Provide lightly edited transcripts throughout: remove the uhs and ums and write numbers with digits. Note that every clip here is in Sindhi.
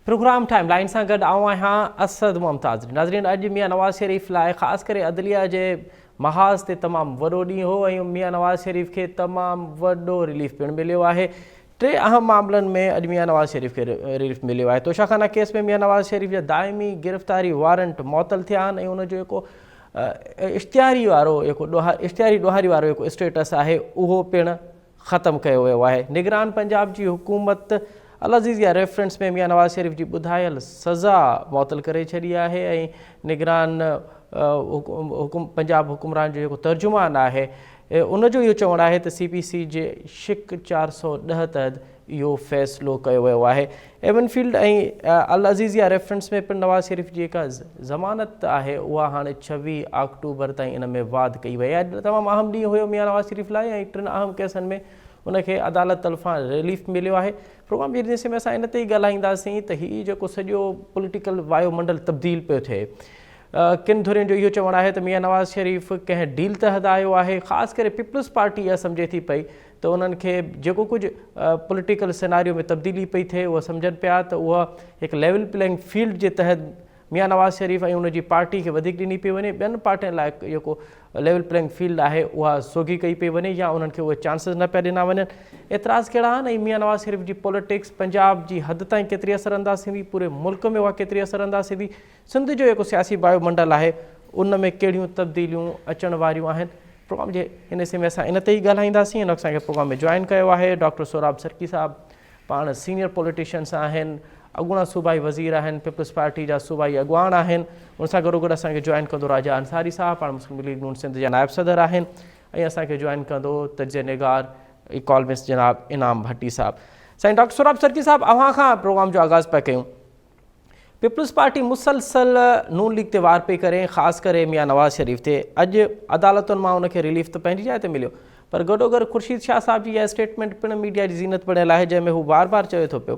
پروگرام ٽائيم لائين سان گڏ آئون آهيان اسد ممتاز. ناظرين اڄ ميان نواز شريف لاء خاص ڪري عدليه جي محاذ تي تمام وڏو ڏينهن هو ۽ ميان نواز شريف کي تمام وڏو رليف پڻ مليو آهي. ٽي اهم معاملن ۾ اڄ ميان نواز شريف کي رليف مليو آهي. توشا خانه ڪيس ۾ ميان نواز شريف جا دائمي گرفتاري وارنٽ معطل ٿيا آهن ۽ ان جو جيڪو اشتهاري وارو جيڪو اشتهاري ڏوهاري وارو جيڪو اسٽيٽس آهي اهو پڻ ختم ڪيو ويو آهي. نگران پنجاب جي حڪومت العزيزيه ريفرنس ۾ ميان نواز شريف جي ٻڌايل سزا معطل ڪري ڇڏي آهي ۽ نگران حڪم پنجاب حڪمران جو جيڪو ترجمان آهي ان جو اهو چوڻ آهي ته سي پي سي جي شق 410 تحت اهو فيصلو ڪيو ويو آهي. ايون فيلڊ ۽ العزيزيه ريفرنس ۾ پڻ نواز شريف جي جيڪا ضمانت آهي اها هاڻي 26 آڪٽوبر تائين ان ۾ واڌ ڪئي وئي آهي. تمام اهم ڏينهن هيو ميان نواز شريف لاء ۽ ٽن اهم ڪيسن ۾ ان کي عدالت طرفان رليف مليو آهي. پروگرام جي حصي ۾ اسان ان تي ئي ڳالهائينداسين ته هي جيڪو سڄو پوليٽيڪل وايو منڊل تبديل پيو ٿئي ڪن ڌرين جو اهو چوڻ آهي ته ميان نواز شريف ڪنهن ڊيل تحت آيو آهي خاص ڪري پيپلز پارٽي اها سمجهي ٿي پئي ته انهن کي جيڪو ڪجهه پوليٽيڪل سيناريو ۾ تبديلي پئي ٿئي اها سمجهن پيا ته اها هڪ ليول پليئنگ فيلڊ جي تحت ميان نواز شريف ۽ ان جي پارٽي کي وڌيڪ ڏني پئي وڃي ٻين پارٽين لاء جيڪو ليول پليئنگ فيلڊ آهي اها سوگهي ڪئي پئي وڃي يا انهن کي اهي چانسز نه پيا ڏنا وڃن اعتراض ڪهڙا آهن ۽ ميان نواز شريف جي پوليٽڪس پنجاب جي حد تائين ڪيتري اثر انداز ٿيندي پوري ملڪ ۾ اها ڪيتري اثر انداز ٿيندي سنڌ جو جيڪو سياسي وايو منڊل آهي ان ۾ ڪهڙيون تبديليون اچڻ واريون آهن پروگرام جي هن حصي ۾ اسان ان تي ئي ڳالهائينداسين هن وقت اسان کي پروگرام ۾ جوائن ڪيو آهي ڊاڪٽر سهراب سرڪي صاحب پاڻ سينيئر پوليٽيشنس آهن اڳوڻا صوبائي وزير آهن پيپلز پارٽي جا صوبائي اڳواڻ آهن ان سان گڏوگڏ اسان کي جوائن ڪندو راجا انصاري صاحب پاڻ مسلم ليگ نون سنڌ جا نائب صدر آهن ۽ اسان کي جوائن ڪندو تجزيه نگار اڪالمسٽ جناب انعام ڀٽي صاحب سائين ڊاڪٽر سهراب سرڪي صاحب اوهان کان پروگرام جو آغاز پيا ڪيون پيپلز پارٽي مسلسل نون ليگ تي وار پئي ڪري خاص ڪري ميان نواز شريف تي اڄ عدالتن مان ان کي رليف ته پنهنجي جاء تي مليو پر گڏوگڏ خورشيد شاهه صاحب جي اها اسٽيٽمينٽ پڻ ميڊيا جي زينت بڻيل آهي جنهن ۾ هو بار بار چوي ٿو پيو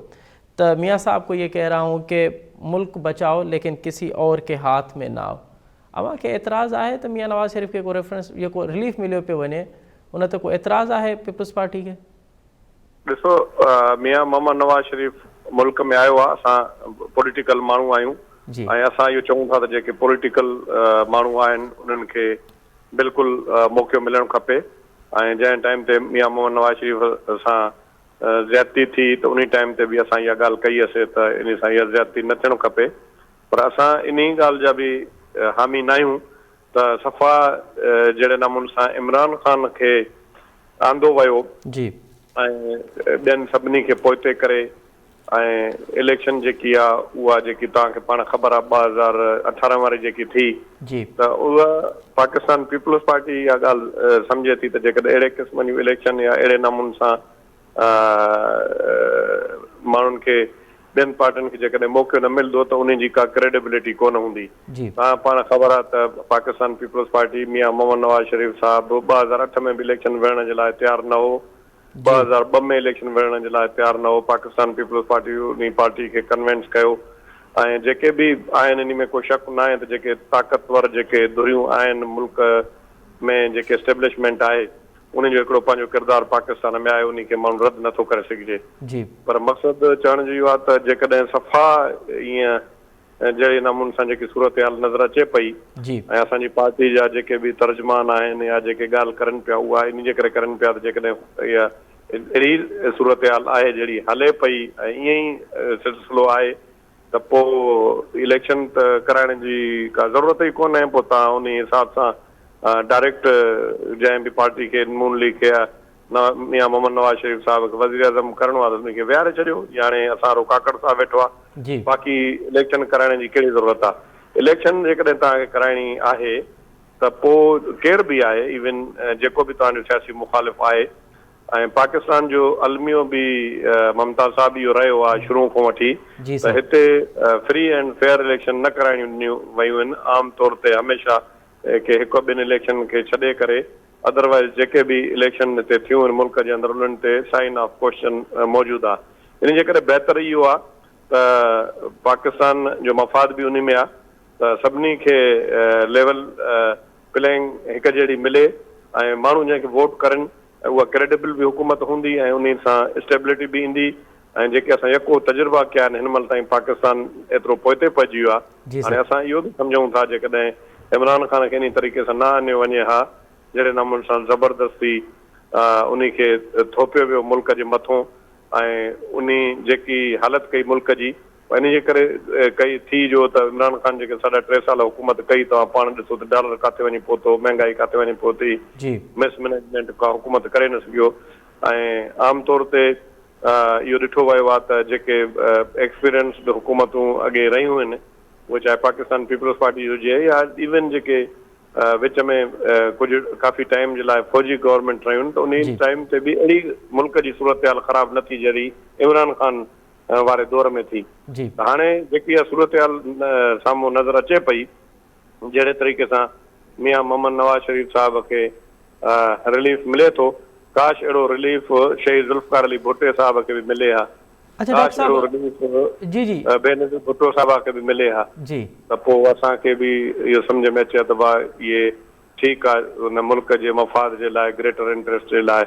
ته ميان صاحب کو یہ کهه رها هون ڪه ملڪ بچائو ليڪن ڪسي اور ڪي هاٿ ۾ نه آئو اوهان کي اعتراض آهي ته ميان نواز شريف کي ڪو ريفرنس يا ڪو رليف مليو پيو وڃي ان تي ڪو اعتراض آهي پيپلز پارٽي کي؟ ڏسو ميان محمد نواز شريف ملڪ ۾ آيو آ اسان پوليٽيڪل ماڻهو آهيون ۽ اسان اهو چئون ٿا ته جيڪي پوليٽيڪل ماڻهو آهن انهن کي بلڪل موقعو ملڻ کپي ۽ جنهن ٽائيم تي ميان محمد نواز شريف سان زيادتي ٿي ته انهي ٽائيم تي به اسان اها ڳالهه ڪئي هئسي ته انهي سان اها زيادتي نه ٿيڻ کپي پر اسان انهي ڳالهه جا به حامي ناهيون ته صفا جهڙي نموني سان عمران خان کي آندو ويو جي. ۽ ٻين سڀني کي پوئتي ڪري ۽ اليڪشن جيڪي آ اها جيڪي توهان کي پاڻ خبر آ 2018 واري جيڪي ٿي جي. ته اها پاڪستان پيپلز پارٽي اها ڳالهه سمجهي ٿي ته جيڪڏهن اهڙي قسم جون اليڪشن يا اهڙي نموني سان ماڻهن کي ٻين پارٽين کي جيڪڏهن موقعو نه ملندو ته انهي جي ڪا ڪريڊيبلٽي ڪونه هوندي. توهان پاڻ خبر آهي ته پاڪستان پيپلز پارٽي ميان محمد نواز شريف صاحب 2008 ۾ به اليڪشن وڙهڻ جي لاء تيار نه هو، 2002 ۾ اليڪشن وڙهڻ جي لاء تيار نه هو، پاڪستان پيپلز پارٽي انهي پارٽي کي ڪنوينس ڪيو ۽ جيڪي به آهن انهي ۾ ڪو شڪ ناهي ته جيڪي طاقتور جيڪي ڌريون آهن ملڪ ۾ جيڪي اسٽيبلشمينٽ آهي انهي جو هڪڙو پنهنجو ڪردار پاڪستان ۾ آهي انهي کي ماڻهو رد نٿو ڪري سگهجي. جي. پر مقصد چوڻ جو اهو آهي ته جيڪڏهن صفا ائين جهڙي نموني سان جيڪي صورتحال نظر اچي پئي جي. ۽ اسان جي پارٽي جا جيڪي به ترجمان آهن يا جيڪي ڳالهه ڪرن پيا اها انهي جي ڪري ڪرن پيا ته جيڪڏهن اها اهڙي صورتحال آهي جهڙي هلي پئي ۽ ائين ئي سلسلو آهي ته پوء اليڪشن ته ڪرائڻ جي ڪا ضرورت ئي ڪونهي پوء توهان انهي حساب سان ڊائريڪٽ جنهن به پارٽي کي نون ليگ کي يا ميان محمد نواز شريف صاحب کي وزيراعظم ڪرڻو آهي ته انهي کي ويهاري ڇڏيو جيئن هاڻي اسان وارو ڪاڪڙ صاحب ويٺو آهي باقي اليڪشن ڪرائڻ جي ڪهڙي ضرورت آهي اليڪشن جيڪڏهن توهان کي ڪرائڻي آهي ته پوء ڪير به آهي ايون جيڪو به توهان جو سياسي مخالف آهي ۽ پاڪستان جو الميو به ممتاز صاحب اهو رهيو آهي شروع کان وٺي ته هتي فري اينڊ فيئر اليڪشن نه ڪرائڻيون ڏنيون ويون آهن عام طور تي هميشه ڪي هڪ ٻن اليڪشن کي ڇڏي ڪري ادروائيز جيڪي به اليڪشن هتي ٿيون آهن ملڪ جي اندر انهن تي سائن آف ڪوئسچن موجود آهي ان جي ڪري بهتر اهو آهي ته پاڪستان جو مفاد به انهي ۾ آهي ته سڀني کي ليول پليئنگ هڪ جهڙي ملي ۽ ماڻهو جنهن کي ووٽ ڪرن اها ڪريڊيبل به حڪومت هوندي ۽ انهي سان اسٽيبلٽي به ايندي. ۽ جيڪي اسان يڪو تجربا ڪيا آهن هن مهل تائين پاڪستان ايترو پوئتي پئجي ويو آهي هاڻي اسان اهو به سمجهون ٿا جيڪڏهن عمران خان کي انهي طريقي سان نه آنيو وڃي ها جهڙي نموني سان زبردستي انهي کي ٿوپيو ويو ملڪ جي مٿون ۽ انهي جيڪي حالت ڪئي ملڪ جي انهي جي ڪري ڪئي ٿي جو ته عمران خان جيڪي ساڍا ٽي سال حڪومت ڪئي توهان پاڻ ڏسو ته ڊالر ڪاٿي وڃي پهتو مهنگائي ڪاٿي وڃي پهتي مس مئنيجمينٽ ڪا حڪومت ڪري نه سگهيو ۽ عام طور تي اهو ڏٺو ويو آهي ته جيڪي ايڪسپيرينسڊ حڪومتون اڳي رهيون آهن اهي چاهي پاڪستان پيپلز پارٽي هجي يا ايون جيڪي وچ ۾ ڪجهه ڪافي ٽائيم جي لاء فوجي گورنمينٽ رهيون ته انهي ٽائيم تي به اهڙي ملڪ جي صورتحال خراب نه ٿي جهڙي عمران خان واري دور ۾ ٿي ته هاڻي جيڪي اها صورتحال سامهون نظر اچي پئي جهڙي طريقي سان ميان محمد نواز شريف صاحب کي رليف ملي ٿو ڪاش اهڙو رليف شهيد ذوالفقار علي ڀٽي صاحب کي به ملي ها ڪاش اهڙو رليف بينظير ڀٽو صاحبه کي به ملي ها ته پوء اسان کي به اهو سمجهه ۾ اچي ها ته واهه اهي ٺيڪ آ ان ملڪ جي مفاد جي لاء گريٽر انٽريسٽ جي لاء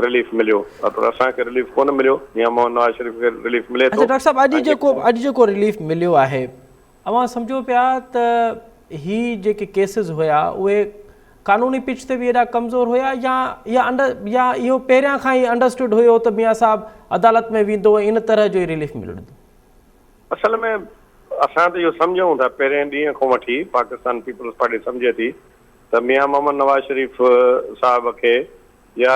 رليف مليو پر اسان کي رليف ڪونه مليو ميان محمد نواز شريف کي رليف ملي ٿو. اڇا ڊاڪٽر صاحب اڄ جيڪو اڄ جيڪو رليف مليو آهي اوهان سمجهو پيا ته هي جيڪي ڪيسز هيا اهي قانوني پچ تي به ايڏا ڪمزور هيا يا يا انڊر يا اهو پهريان کان ئي انڊرسٽوڊ هيو ته ميان صاحب عدالت ۾ ويندو ۽ ان طرح جو ئي رليف ملندو. اصل ۾ اسان ته اهو سمجهون ٿا پهرين ڏينهن کان وٺي پاڪستان پيپلز پارٽي سمجهي ٿي ته ميان محمد نواز شريف صاحب کي يا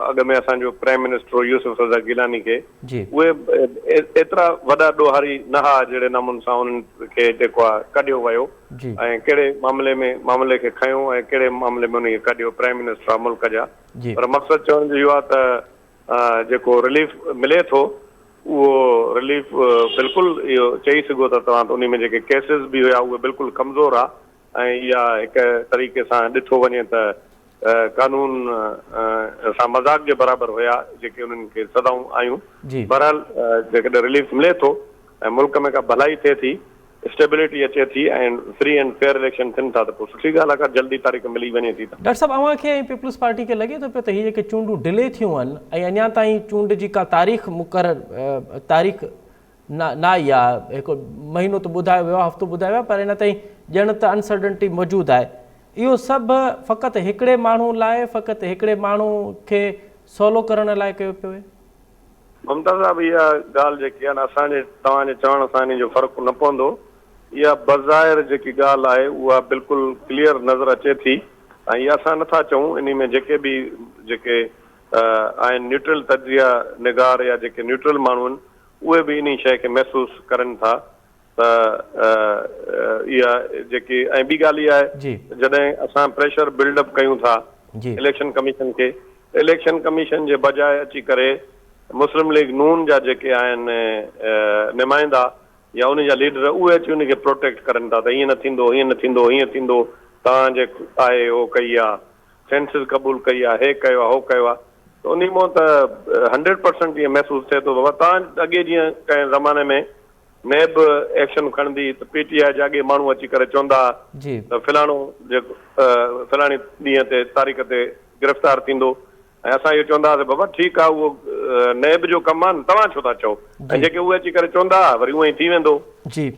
اڳ ۾ اسان جو پرائم منسٽر هو يوسف رضا گيلاني کي اهي ايترا وڏا ڏوهاري نه ها جهڙي نموني سان انهن کي جيڪو آهي ڪڍيو ويو ۽ ڪهڙي معاملي ۾ معاملي کي کنيو ۽ ڪهڙي معاملي ۾ انهن کي ڪڍيو پرائم منسٽر آهي ملڪ جا پر مقصد چوڻ جو اهو آهي ته جيڪو رليف ملي ٿو اهو رليف بلڪل اهو چئي سگهو ٿا توهان ته انهي ۾ جيڪي ڪيسز به هيا اهي بلڪل ڪمزور ها ۽ اها هڪ طريقي سان ڏٺو وڃي ته قانون سان مذاق جي برابر هيا جيڪي انهن کي سزائون آيون. بهرحال جيڪڏهن رليف ملي ٿو ۽ ملڪ ۾ ڪا ڀلائي ٿئي ٿي، اسٽيبلٽي اچي ٿي ۽ فري اينڊ فيئر اليڪشن ٿين ٿا ته پوء سٺي ڳالهه آهي ڪا جلدي تاريخ ملي وڃي ٿي ته. ڊاڪٽر صاحب اوهان کي ۽ پيپلز پارٽي کي لڳي ٿو پيو ته هي جيڪي چونڊون ڊلي ٿيون آهن ۽ اڃا تائين چونڊ جي ڪا تاريخ مقرر تاريخ نه نه آئي آهي هڪ مهينو ته ٻڌايو ويو آهي هفتو ٻڌايو ويو آهي پر اڃا تائين ڄڻ ته انسرٽنٽي موجود آهي اهو سڀ فقط هڪڙي ماڻهو لاء فقط هڪڙي ماڻهو کي سولو ڪرڻ لاء ڪيو پيو وڃي. ممتاز صاحب اها ڳالهه جيڪي آهي نه اسان جي توهان جي چوڻ سان انهي جو فرق نه پوندو اها بظاهر جيڪي ڳالهه آهي اها بلڪل ڪليئر نظر اچي ٿي ۽ اها اسان نٿا چئون انهي ۾ جيڪي به جيڪي آهن نيوٽرل تجزيه نگار يا جيڪي نيوٽرل ماڻهو آهن اهي به انهي شيء کي محسوس ڪرن ٿا ته اها جيڪي ۽ ٻي ڳالهه اها آهي ته جڏهن اسان پريشر بلڊ اپ ڪيون ٿا اليڪشن ڪميشن کي ته اليڪشن ڪميشن جي بجاء اچي ڪري مسلم ليگ نون جا جيڪي آهن نمائندا يا ان جا ليڊر اهي اچي ان کي پروٽيڪٽ ڪرن ٿا ته ائين نه ٿيندو ائين نه ٿيندو هيئن ٿيندو توهان جي آهي هو ڪئي آ سينسز قبول ڪئي آ هي ڪيو آ هو ڪيو آ ته انهي مون ته هنڊريڊ پرسنٽ ائين محسوس ٿئي ٿو بابا توهان اڳي جيئن ڪنهن زماني ۾ نيب ايڪشن کڻندي ته پي ٽي آء جا اڳي ماڻهو اچي ڪري چوندا ته فلاڻو جيڪو فلاڻي ڏينهن تي تاريخ تي گرفتار ٿيندو ۽ اسان اهو چوندا هئاسين بابا ٺيڪ آهي اهو نيب جو ڪم آهي نه توهان ڇو ٿا چئو ۽ جيڪي اهي اچي ڪري چوندا هئا وري اونئين ئي ٿي ويندو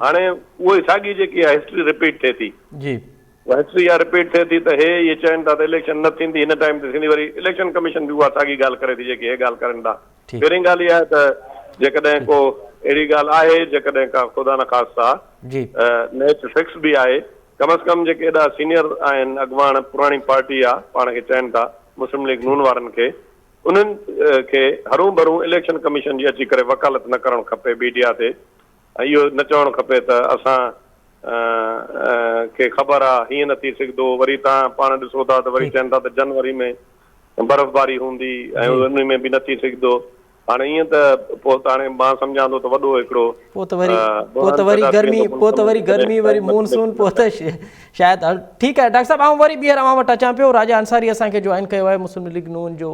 هاڻي اهو ئي ساڳي جيڪي آهي هسٽري رپيٽ ٿئي ٿي اها هسٽري اها رپيٽ ٿئي ٿي ته هي اهي چون ٿا ته اليڪشن نه ٿيندي هن ٽائيم تي ٿيندي وري اليڪشن ڪميشن به اها ساڳي ڳالهه ڪري ٿي جيڪي هي ڳالهه ڪرن ٿا. پهرين ڳالهه اها آهي ته جيڪڏهن ڪو اهڙي ڳالهه آهي جيڪڏهن ڪا خدا نخواسته ميچ فڪس به آهي ڪم از ڪم جيڪي ايڏا سينيئر آهن اڳواڻ پراڻي پارٽي آ پاڻ کي چين ٿا مسلم ليگ نون وارن کي انهن کي هرون ڀرون اليڪشن ڪميشن جي اچي ڪري وڪالت نه ڪرڻ کپي ميڊيا تي ۽ اهو نه چوڻ کپي ته اسان کي خبر آ هيئن نه ٿي سگهندو وري توهان پاڻ ڏسو ٿا ته وري چين ٿا ته جنوري ۾ برفباري هوندي ۽ ان ۾ به نه ٿي سگهندو. هاڻي ائين ته پوء ته هاڻي مان سمجهان ٿو ته وڏو هڪڙو پوء ته وري پوء ته وري گرمي پوء ته وري گرمي وري مون سون پوء ته شايد ٺيڪ آهي ڊاڪٽر صاحب آئون وري ٻيهر اوهان وٽ اچان پيو راجا انصاري اسان کي جوائن ڪيو آهي مسلم ليگ نون جو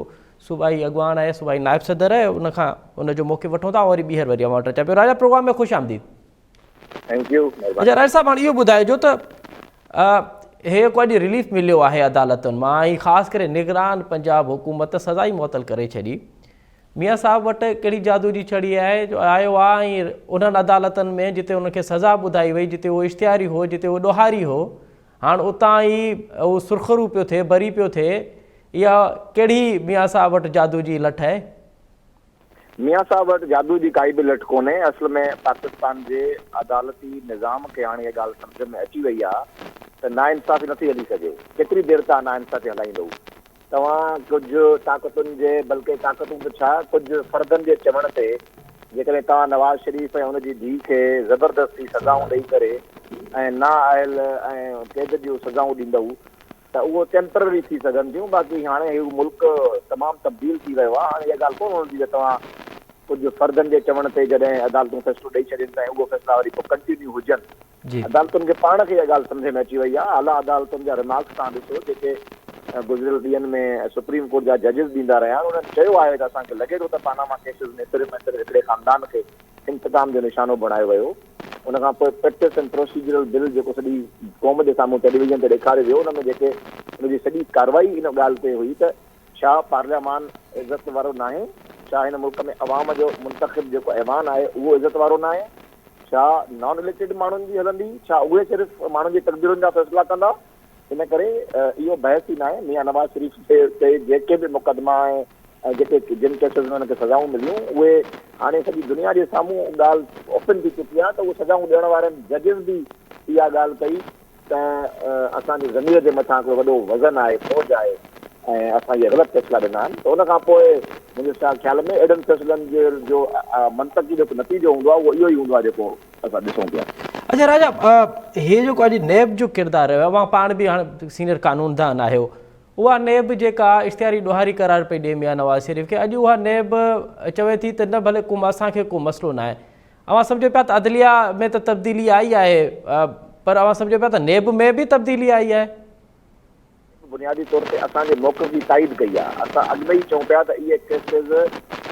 صوبائي اڳواڻ آهي صوبائي نائب صدر آهي ان کان ان جو موقف وٺون ٿا آئون وري ٻيهر وري اوهان وٽ اچان پيو راجا پروگرام ۾ خوش آمديد. Thank you مھرباني. اچا راجا صاحب هاڻي اهو ٻڌائجو ته هي ڪو اڄ رليف مليو آهي عدالتن مان ۽ خاص ڪري نگران پنجاب حڪومت سزا ئي معطل ڪري ڇڏي. ميان صاحب وٽ ڪهڙي جادو جي ڇڙي آهي جو آيو آ ۽ انهن عدالتن ۾ جتي ان کي سزا ٻڌائي وئي جتي هو اشتهاري هو جتي هو ڏوهاري هو هاڻ اتان ئي هو سرخرو پيو ٿئي بري پيو ٿئي اها ڪهڙي ميان صاحب وٽ جادو جي لٺ آهي؟ ميان صاحب وٽ جادو جي ڪائي به لٺ ڪونهي اصل ۾ پاڪستان جي عدالتي نظام کي هاڻي اها ڳالهه سمجهه ۾ اچي وئي آ ته ناانصافي نٿي هلي سگهي ڪيتري دير تان ناانصافي هلائيندو توهان ڪجهه طاقتن جي بلڪه طاقتون ته ڇا ڪجهه فردن جي چوڻ تي جيڪڏهن توهان نواز شريف ۽ ان جي ڌيء کي زبردستي سزائون ڏئي ڪري ۽ نااهل ۽ قيد جون سزائون ڏيندؤ ته اهو ٽيمپرري ٿي سگهن ٿيون باقي هاڻي هي ملڪ تمام تبديل ٿي ويو آهي هاڻي اها ڳالهه ڪونه هوندي ته توهان ڪجهه فردن جي چوڻ تي جڏهن عدالتون فيصلو ڏئي ڇڏين ته اهو فيصلا وري پوء ڪنٽينيو هجن. عدالتن کي پاڻ کي اها ڳالهه سمجهه ۾ اچي وئي آهي، اعليٰ عدالتن جا رمارڪس توهان ڏسو جيڪي گذريل ڏينهن ۾ سپريم ڪورٽ جا ججز ڏيندا رهيا آهن انهن چيو آهي ته اسان کي لڳي ٿو ته پاناما ڪيسز ۾ صرف ۽ صرف هڪڙي خاندان کي انتقام جو نشانو بڻايو ويو ان کان پوء پريڪٽس اينڊ پروسيجرل بل جيڪو سڄي قوم جي سامهون ٽيليويزن تي ڏيکاريو ويو ان ۾ جيڪي ان جي سڄي ڪارروائي ان ڳالهه تي هئي ته ڇا پارليامان عزت وارو ناهي؟ ڇا هن ملڪ ۾ عوام جو منتخب جيڪو ايوان آهي اهو عزت وارو ناهي؟ ڇا نان اليڪٽيڊ ماڻهن جي هلندي؟ ڇا اهي صرف ماڻهن جي تقديرن جا فيصلا ڪندا؟ ان ڪري اهو بحث ئي ناهي. ميان نواز شريف تي جيڪي به مقدما ۽ جيڪي جن ڪيسز ۾ هن کي سزائون مليون اهي هاڻي سڄي دنيا جي سامهون ڳالهه اوپن ٿي چڪي آهي ته اهي سزائون ڏيڻ وارن ججز به اها ڳالهه ڪئي ته اسان جي ضمير جي مٿان هڪڙو وڏو وزن آهي، بوجهه آهي ۽ اسان اهي غلط فيصلا ڏنا آهن ته ان کان پوء منهنجي خيال ۾ اهڙن فيصلن جو منطقي جيڪو نتيجو هوندو آهي اهو اهو ئي هوندو آهي جيڪو اسان ڏسون پيا. اڇا راجا هي جيڪو اڄ نيب جو ڪردار رهيو اوهان پاڻ به هاڻ سينئر قانوندان آهيو اها نيب جيڪا اشتهاري ڏوهاري قرار پئي ڏئي ميان نواز شريف کي اڄ اها نيب چوي ٿي ته نه ڀلي ڪو اسان کي ڪو مسئلو ناهي اوهان سمجهو پيا ته عدليه ۾ ته تبديلي آئي آهي پر اوهان سمجهو پيا ته نيب ۾ به تبديلي آئي آهي؟ نيب بنيادي طور تي اسان جي موقف جي تائيد ڪئي آهي، اسان اڳ ۾ ئي چئون پيا ته اهي ڪيسز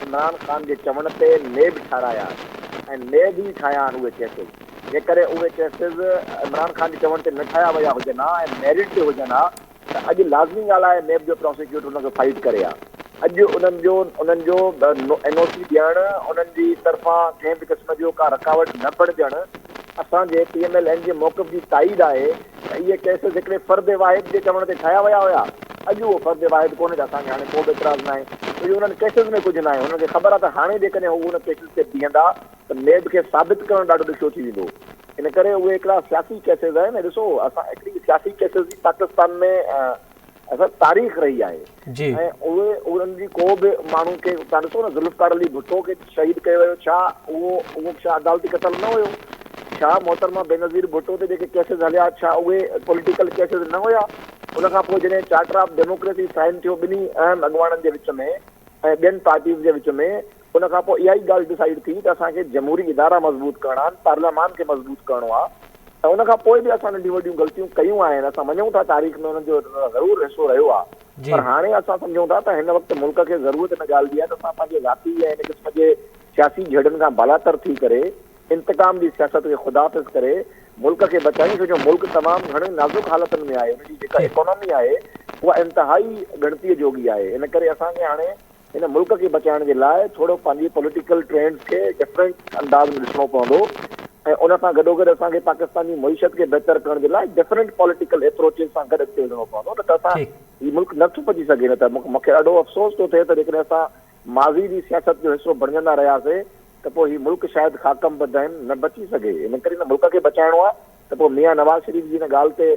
عمران خان جي چوڻ تي نيب ٺارايا آهن ۽ نيب ئي ٺاهيا آهن اهي ڪيسز، جيڪڏهن اهي ڪيسز عمران خان جي چوڻ تي نه ٺاهيا ويا هجن ها ۽ ميرٽ تي هجن ها ته اڄ لازمي ڳالهه آهي نيب جو پراسيڪيوٽر ان کي فائيٽ ڪري ها. اڄ انهن جو انهن جو اين او سي ڏيڻ انهن جي طرفان ڪنهن به قسم جو ڪا رڪاوٽ نه بڻجڻ اسان جي پي ايم ايل اين جي موقف جي تائيد آهي ته اهي ڪيسز هڪڙي فرد واحد جي چوڻ تي ٺاهيا ويا هيا اڄ اهو فرد واحد ڪونهي ته اسان کي هاڻي ڪو به اعتراض ناهي ڇو جو انهن ڪيسز ۾ ڪجهه ناهي انهن کي خبر آهي ته هاڻي جيڪڏهن هو ان ڪيسز تي بيهندا ته نيب کي ثابت ڪرڻ ڏاڍو ڏکيو ٿي ويندو. ان ڪري اهي هڪڙا سياسي ڪيسز آهن ۽ ڏسو اسان هڪڙي سياسي ڪيسز جي پاڪستان ۾ اسان تاريخ رهي آهي ۽ اهي انهن جي ڪو به ماڻهو کي تان ڏسو نه ذوالفقار علي ڀٽو کي شهيد ڪيو ويو ڇا اهو اهو ڇا عدالتي قتل نه هيو ڇا محترمه بينظير ڀٽو تي جيڪي ڪيسز هليا ڇا اهي پوليٽيڪل ڪيسز نه هيا ان کان پوء جڏهن چارٽر آف ڊيموڪريسي سائن ٿيو ٻنهي اهم اڳواڻن جي وچ ۾ ۽ ٻين پارٽيز جي وچ ۾ ان کان پوء اها ئي ڳالهه ڊسائيڊ ٿي ته اسان کي جمهوري ادارا مضبوط ڪرڻا آهن، پارليامان کي مضبوط ڪرڻو آهي ۽ ان کان پوء به اسان ننڍيون وڏيون غلطيون ڪيون آهن، اسان مڃون ٿا تاريخ ۾ انهن جو ضرور حصو رهيو آهي پر هاڻي اسان سمجهون ٿا ته هن وقت ملڪ کي ضرورت ان ڳالهه جي آهي ته اسان پنهنجي ذاتي ۽ ان قسم جي سياسي جهيڙن کان بالاتر ٿي ڪري انتقام جي سياست کي خداحافظ ڪري ملڪ کي بچايون ڇو جو ملڪ تمام گهڻي نازڪ حالتن ۾ آهي ان جي جيڪا اڪانومي آهي اها انتهائي ڳڻتيء جوڳي آهي ان ڪري اسان کي هاڻي هن ملڪ کي بچائڻ جي لاء ٿورو پنهنجي پوليٽيڪل ٽرينڊز کي ڊفرنٽ انداز ۾ ڏسڻو پوندو ۽ ان سان گڏوگڏ اسان کي پاڪستان جي معيشت کي بهتر ڪرڻ جي لاء ڊفرنٽ پوليٽيڪل ايپروچز سان گڏ اڳتي وڌڻو پوندو نه ته اسان هي ملڪ نه ٿو بچي سگهي نه ته مون کي ڏاڍو افسوس ٿو ٿئي ته جيڪڏهن اسان ماضي جي سياست جو حصو بڻجندا رهياسي ته پوء هي ملڪ شايد خاڪم بدهن نه بچي سگهي ان ڪري هن ملڪ کي بچائڻو آهي ته پوء ميان نواز شريف جي ان ڳالهه تي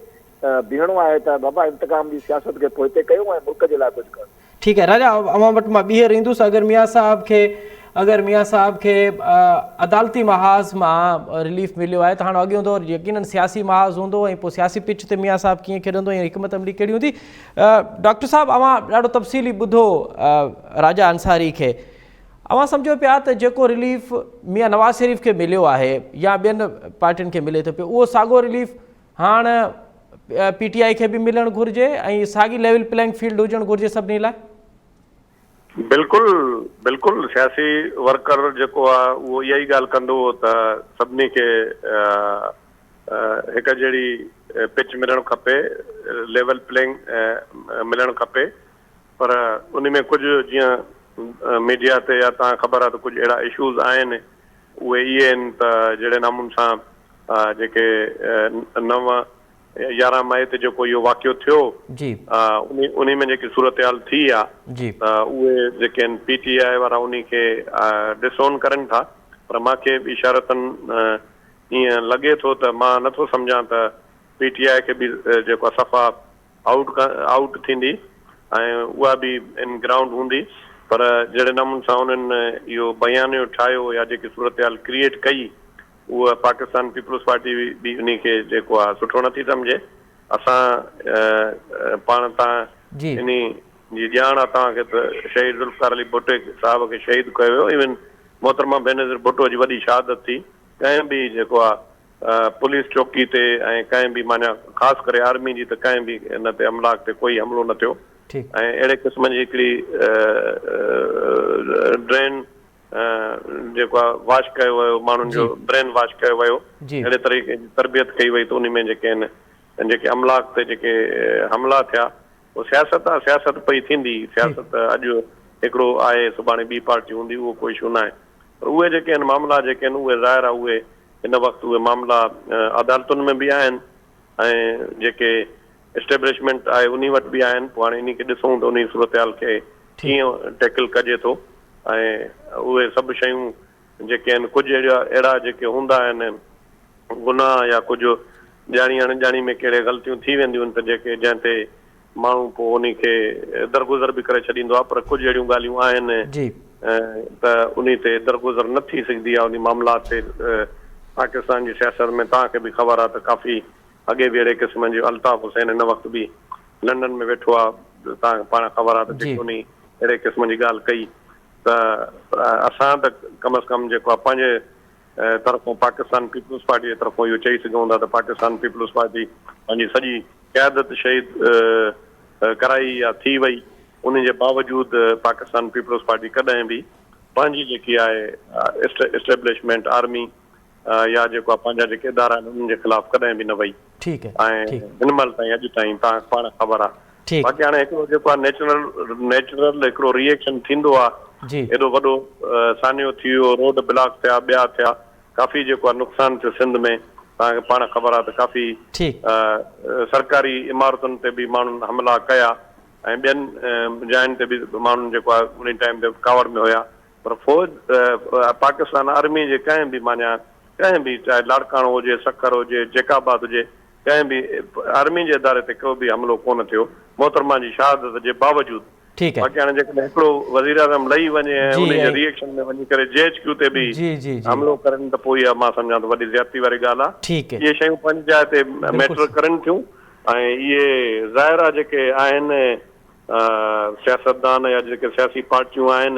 بيهڻو آهي ته بابا انتقام جي سياست کي پوئتي ڪيو ۽ ملڪ جي لاء ڪجهه ڪيو. ٺيڪ آهي راجا اوهان وٽ مان ٻيهر ايندس اگر ميان صاحب کي اگر ميان صاحب کي عدالتي محاذ مان رليف مليو آهي ته هاڻ اڳيون دور يقينن سياسي محاذ هوندو ۽ پوء سياسي پچ تي ميان صاحب ڪيئن کيڏندو ۽ حڪمت عملي ڪهڙي هوندي ڊاڪٽر صاحب اوهان ڏاڍو تفصيلي ٻڌو راجا انصاري کي اوهان سمجهو پيا ته جيڪو رليف ميان نواز شريف کي مليو آهي يا ٻين پارٽين کي ملي ٿو پيو اهو ساڳو رليف هاڻ پي ٽي آء کي به ملڻ گهرجي ۽ ساڳي ليول پلينگ فيلڊ هجڻ گهرجي سڀني لاء. بلڪل بلڪل سياسي ورڪر جيڪو آ اهو اها ئي ڳالهه ڪندو ته سڀني کي هڪ جهڙي پچ ملڻ کپي ليول پلينگ ملڻ کپي پر ان ۾ ڪجهه جيئن ميڊيا تي يا توهان کي خبر آهي ته ڪجهه اهڙا اشوز آهن اهي اهي آهن ته جهڙي نموني سان جيڪي نو 11 مئي تي جيڪو اهو واقعو ٿيو جي. انهي ۾ جيڪي صورتحال ٿي آ جي. ته اهي جيڪي آهن پي ٽي آء وارا انهي کي ڊس اون ڪرن ٿا پر مان کي به اشارتن ائين لڳي ٿو ته مان نٿو سمجهان ته پي ٽي آء کي به جيڪو آ صفا آئوٽ آئوٽ ٿيندي ۽ اها به ان گرائونڊ هوندي پر جهڙي نموني سان انهن اهو بيانيو ٺاهيو يا جيڪي صورتحال ڪريئيٽ ڪئي اها پاڪستان پيپلز پارٽي به انهي کي جيڪو آهي سٺو نٿي سمجهي. اسان پاڻ تان جي. انهي جي ڄاڻ آهي توهان کي ته شهيد ذوالفقار علي ڀٽي صاحب کي شهيد ڪيو ويو ايون محترمه بينظير ڀٽو جي وڏي شهادت ٿي ڪنهن به جيڪو آهي پوليس چوڪي تي ۽ ڪنهن به معنيٰ خاص ڪري آرمي جي ته ڪنهن به ان تي املاڪ تي ڪوئي حملو نه ٿيو ٺيڪ. ۽ اهڙي قسم جي هڪڙي ڊرين جيڪو آهي واش ڪيو ويو ماڻهن جي. جو برين واش ڪيو ويو جي. اهڙي طريقي جي تربيت ڪئي وئي ته انهي ۾ جيڪي آهن جيڪي املاڪ تي جيڪي حملا ٿيا اهو سياست آهي سياست پئي ٿيندي ٺيڪ. سياست اڄ هڪڙو آهي سڀاڻي ٻي پارٽي هوندي اهو ڪو اشو ناهي پر اهي جيڪي آهن معاملا جيڪي آهن اهي ظاهر آهي اهي هن وقت اهي معاملا عدالتن ۾ به آهن ۽ جيڪي اسٽيبلشمينٽ آهي انهي وٽ به آهن پوء هاڻي انهي کي ڏسون ته انهي صورتحال کي ڪيئن ٽيڪل ڪجي ٿو ۽ اهي سڀ شيون جيڪي آهن ڪجهه اهڙا اهڙا جيڪي هوندا آهن گناهه يا ڪجهه ڄاڻي اڻڄاڻي ۾ ڪهڙي غلطيون ٿي وينديون آهن ته جيڪي جنهن تي ماڻهو پوء انهي کي درگذر به ڪري ڇڏيندو آهي پر ڪجهه اهڙيون ڳالهيون آهن جي. ته انهي تي درگذر نه ٿي سگهندي آهي انهي معاملات تي پاڪستان جي سياست ۾ توهان کي به خبر آهي ته ڪافي اڳي به اهڙي قسم جي الطاف حسين هن وقت به لنڊن ۾ ويٺو آهي توهان کي پاڻ خبر آهي ته جي. جيڪي انهي اهڙي قسم جي ڳالهه ڪئي ته اسان ته ڪم از ڪم جيڪو آهي پنهنجي طرفون پاڪستان پيپلز پارٽي جي طرفون اهو چئي سگهون ٿا ته پاڪستان پيپلز پارٽي پنهنجي سڄي قيادت شهيد ڪرائي يا ٿي وئي ان جي باوجود پاڪستان پيپلز پارٽي ڪڏهن به پنهنجي جيڪي آهي اسٽيبلشمينٽ آرمي يا جيڪو آهي پنهنجا جيڪي ادارا آهن انهن جي خلاف ڪڏهن به نه وئي ٺيڪ ۽ ٺيڪ هن مهل تائين اڄ تائين توهان کي پاڻ خبر آهي ٺيڪ. باقي هاڻي هڪڙو جيڪو آهي نيچرل نيچرل هڪڙو ري ايڪشن ٿيندو آهي جي. ايڏو وڏو سانحو ٿي ويو روڊ بلاڪ ٿيا ٻيا ٿيا ڪافي جيڪو آهي نقصان ٿيو سنڌ ۾ توهان کي پاڻ خبر آهي ته ڪافي ٺيڪ. سرڪاري عمارتن تي به ماڻهن حملا ڪيا ۽ ٻين جاين تي به ماڻهن جيڪو آهي انهي ٽائيم تي ڪاوڙ ۾ هيا پر فوج پاڪستان آرمي جي ڪنهن به معنيٰ ڪنهن به چاهي لاڙڪاڻو هجي سکر هجي جيڪب آباد هجي ڪنهن به آرمي جي اداري تي ڪو به حملو ڪونه ٿيو محترمه جي شهادت جي باوجود ٺيڪ آهي. باقي هاڻي جيڪڏهن هڪڙو وزيراعظم لهي وڃي ۽ جي انهي جي ۽ ري ايڪشن ۾ وڃي ڪري جي ايڇ ڪيو تي به جي جي جي حملو ڪرن ته پوء اها مان سمجهان ٿو وڏي زيادتي واري ڳالهه آهي ٺيڪ اهي شيون پنهنجي جاء تي بلڪل ميٽر ڪرن ٿيون ۽ اهي ظاهر آهي جيڪي آهن سياستدان يا جيڪي سياسي پارٽيون آهن،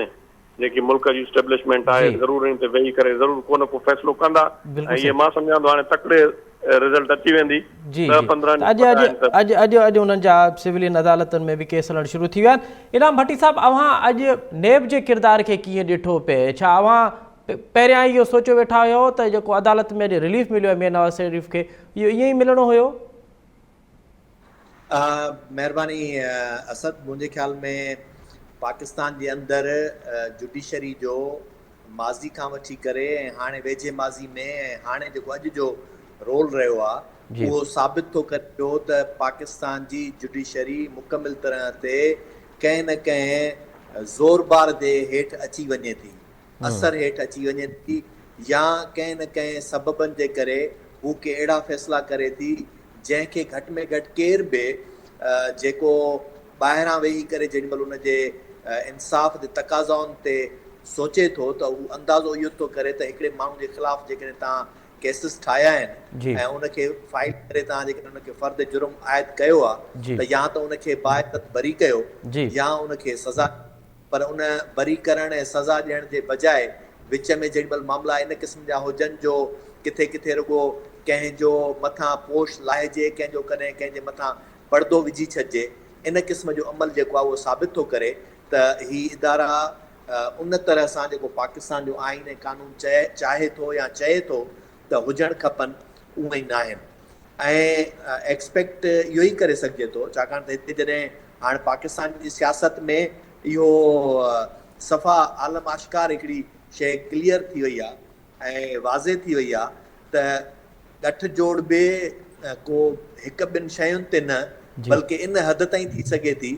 جيڪي ملڪ جي اسٽيبلشمينٽ آهي جي. ضرور ان تي ويهي ڪري ضرور ڪو نه ڪو فيصلو ڪندا بلڪل ۽ اهي صحيح. مان سمجهان ٿو هاڻي تڪڙي رزلٽ اچي ويندي جي ڏهه جي 15 ته اڄ ڏينهن اڄ پٽ آهن ته. اڄ اڄ اڄ انهن جا سولين عدالتن ۾ به ڪيس هلڻ شروع ٿي ويا آهن. انعام ڀٽي صاحب اوهان اڄ نيب جي ڪردار کي ڪيئن ڏٺو پئي؟ ڇا اوهان پهريان ئي اهو سوچيو ويٺا هيو ته جيڪو عدالت ۾ اڄ رليف مليو آهي ميان نواز شريف کي اهو ائين ئي ملڻو هيو؟ مهرباني اسد منهنجي خيال ۾ پاڪستان جي اندر جڊيشري جو ماضي کان وٺي ڪري ۽ هاڻي ويجهي ماضي ۾ ۽ هاڻي جيڪو اڄ جو رول رهيو آهي اهو ثابت ٿو ڪري پيو ته پاڪستان جي جڊيشري مڪمل طرح تي ڪنهن نه ڪنهن زور بار جي هيٺ اچي وڃي ٿي اثر هيٺ اچي وڃي ٿي يا ڪنهن نه ڪنهن سببن جي ڪري هو ڪي اهڙا فيصلا ڪري ٿي جنهن کي گهٽ ۾ گهٽ ڪير به جيڪو ٻاهران ويهي ڪري جيڏي مهل ان جي انصاف جي تقاضائن تي سوچي ٿو ته هو اندازو اهو ٿو ڪري ته هڪڙي ماڻهو جي خلاف جيڪڏهن توهان ڪيسز ٺاهيا آهن ۽ ان کي فائل ڪري توهان جيڪڏهن ان کي فرد جرم عائد ڪيو آهي ته يا ته ان کي باعزت بري ڪيو يا ان کي سزا پر ان بري ڪرڻ ۽ سزا ڏيڻ جي بجاء وچ ۾ جيڏي مهل معاملا ان قسم جا هجن جو ڪٿي ڪٿي رڳو ڪنهن جو مٿان پوش لاهجي، ڪنهن جو ڪڏهن ڪنهن جي مٿان پڙدو وجهي ڇڏجي، ان قسم جو عمل جيڪو آهي اهو ثابت ٿو ڪري ته هي ادارا ان طرح سان جيڪو پاڪستان جو آئين ۽ قانون چاهي ٿو يا چئي ٿو ته هجڻ کپن اونئن ئي ناهن. ۽ ايڪسپيڪٽ اهو ئي ڪري سگهجي ٿو ڇاڪاڻ ته هتي جڏهن هاڻ پاڪستان جي سياست ۾ اهو صفا عالم آشڪار هڪڙي شيء ڪليئر ٿي وئي آ ۽ واضح ٿي وئي آ ته ڳٺ جوڙ به ڪو هڪ ٻن شين تي نه بلڪه ان حد تائين ٿي سگهي ٿي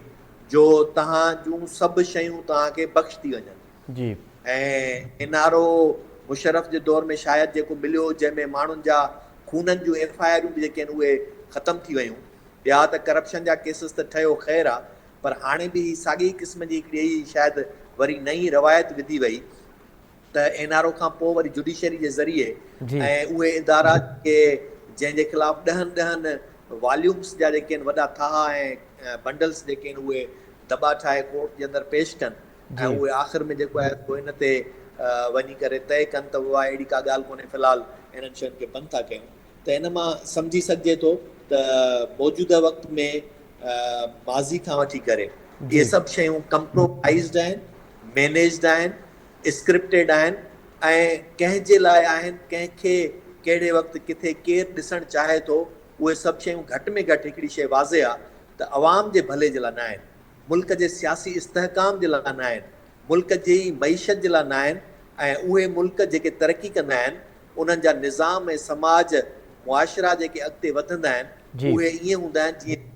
جو توهان جون سڀ شيون توهان کي بخش ٿي وڃن. جي. ۽ اين آر او مشرف جي دور ۾ شايد جيڪو مليو جنهن ۾ ماڻهن جا خونن جون ايف I آرون به جيڪي آهن اهي ختم ٿي ويون. ٻيا ته ڪرپشن جا ڪيسز ته ٺهيو خير آ پر هاڻي به هي ساڳئي قسم جي هڪڙي اهي شايد وري نئين روايت وڌي وئي ته اين آر او کان پوء وري جڊيشري جي ذريعي ۽ اهي ادارا جيڪي جنهن جي خلاف ڏهن ڏهن واليومس جا جيڪي آهن وڏا ٿها ۽ بنڊلس جيڪي آهن اهي دٻا ٺاهي ڪورٽ جي اندر پيش ڪن ۽ اهي آخر ۾ جيڪو آهي سو ان تي وڃي ڪري طئي ڪن ته بابا اهڙي ڪا ڳالهه ڪونهي في الحال انهن شين کي بند ٿا ڪيون ته ان مان سمجهي سگهجي ٿو ته موجوده وقت ۾ ماضي کان وٺي ڪري اهي سڀ شيون ڪمپرومائيزڊ آهن، مينيجڊ آهن، اسڪرپٽيڊ آهن ۽ ڪنهن جي لاء آهن، ڪنهن کي ڪهڙي وقت ڪٿي ڪير ڏسڻ چاهي ٿو، اهي سڀ شيون گهٽ ۾ گهٽ هڪڙي شيء واضح آهي ته عوام جي ڀلي جي لاء نه آهن، ملڪ جي سياسي استحڪام جي لاء نه آهن، ملڪ جي معيشت جي لاء نه آهن ۽ اهي ملڪ جيڪي ترقي ڪندا آهن انهن جا نظام ۽ سماج، معاشرا جيڪي اڳتي وڌندا آهن، اهي ائين هوندا آهن جيئن